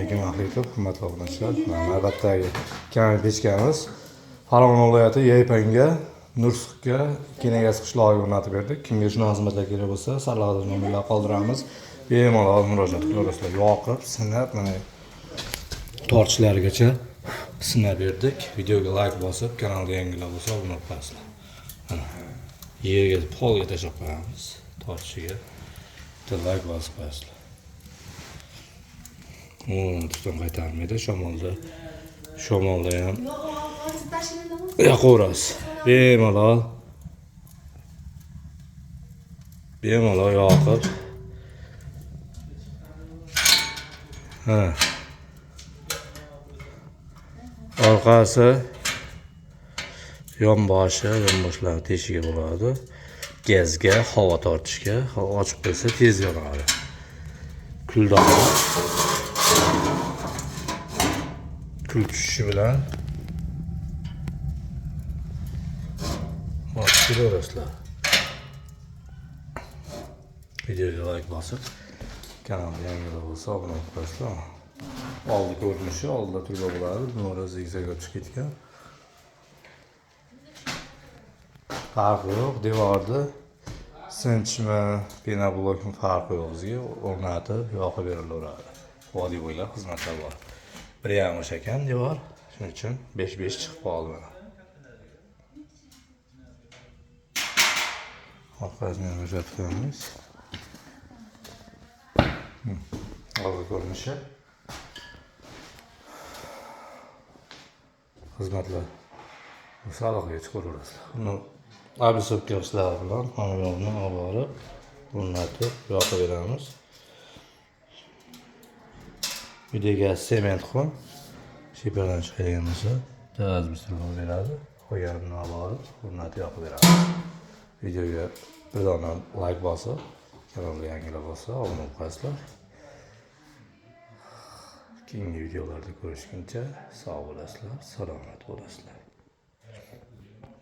Alaykum ahli, hurmatli obunachilar. Mana navbatdagi keramik pechkamiz Farg'ona viloyati Yaypanga, Nursiqqa, Kenegas qishlog'iga o'rnatib berdik. Kimga shunaqa xizmatlar kerak bo'lsa, sarlavhada nomerlar qoldiramiz. Bemalol murojaat qilaverasizlar. Yoqib, sinab, mana tortishlarigacha sinab berdik. Videoga like bosib, kanalga yangilar bo'lsa, obuna bo'lib qo'yasizlar. Mana yerga, polga tashlab qo'yamiz tortishiga. Bitta like bosib qo'yasizlar. Tutun qaytarmaydi. Shamolda ham yoqaverasiz. Bemalol. Bemalol yoqib. Ha. Orqasi yonboshi, yonboshlari teshigi bo'ladi. Gazga, havo tortishga, ochib qo'ysa tez yonadi. Kuldan kul tushishi bilan bosib kelaverasizlar. Videoga like bosib, kanalga yangilar bo'lsa obuna bo'lib qo'yasizlar. Oldi ko'rinishi, oldida turba bo'ladi, nuri zigzag chiqib ketgan. Farqi yo'q, devorni sinchmi, penoblokmi farqi yo'q, bizga o'rnatib yoqib berilaveradi. Vodiy bo'ylab xizmatlar bor. Bir ham o'sha ekan devor, shuning uchun 5-5 chiqib qoldi mana. Orqasini ham o'xshatib qo'yamiz. Oldi ko'rinishi. Xizmatlar aloqaga chiqaverasizlar. Uni обрисовка ishlari bilan hamma yoqni olib borib, o'rnatib yoqib beramiz. Uydagi sement xum shiferdan chiqadigan bo'lsa, bitta beradi. Qolganini olib borib, o'rnatib yoqib beramiz. Videoga bir dona like bosib, kanalga yangilar bo'lsa, obuna bo'lib qo'yasizlar. Keyingi videolarda ko'rishguncha sog' bo'lasizlar, salomat bo'lasizlar.